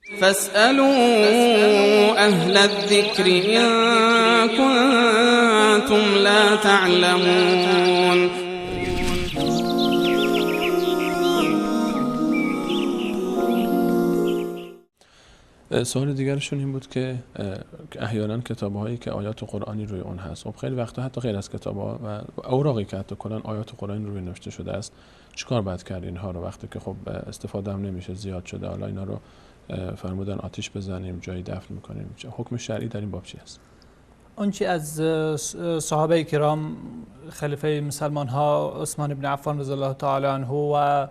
فاسألوا أهل الذكر إن كنتم لا تعلمون. سوال دیگرشون این بود که احیانا کتاب‌هایی که آیات قرآنی روی اون هست، خب خیلی وقتا حتی غیر از کتاب‌ها و اوراقی که حتی کلاً آیات قرآنی روی نوشته شده است، چیکار باید کرد اینها رو وقتی که خب استفاده هم نمیشه، زیاد شده، حالا اینا رو فرمودن آتیش بزنیم، جایی دفن میکنیم، حکم شرعی در این باب چی است؟ آنچه از صحابه کرام، خلیفه مسلمان ها عثمان بن عفان رضی الله تعالی عنه و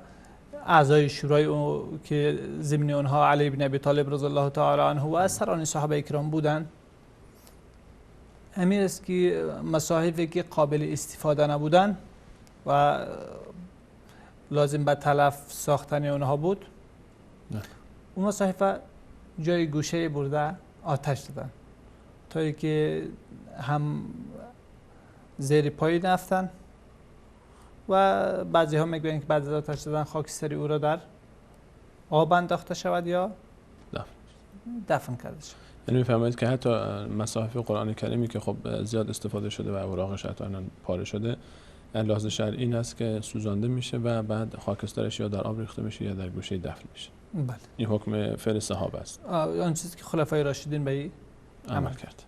اعضای شورای او که ضمن آنها علی بن ابی طالب رضی الله تعالی عنه و سران صحابه کرام بودند، همین است که مصاحفی که قابل استفاده نبودند و لازم به تلف ساختن آنها بود، نه، اون مصاحفه جای گوشه برده آتش دادن تا اینکه هم زیر پای نفتن و بعضی ها میگویند که بعد از آتش دادن خاکستری او را در آب انداخته شود یا دفن کرده شود. یعنی میفرمایید که حتی مصاحف قرآن کریمی که خب زیاد استفاده شده و اوراقش حتی پاره شده، لحاظ شرعی این است که سوزانده میشه و بعد خاکسترش یا در آب ریخته میشه یا در گوشه دفن میشه. بله. این حکم فعل صحابه است. آن چیزی که خلفای راشدین به عمل کرد.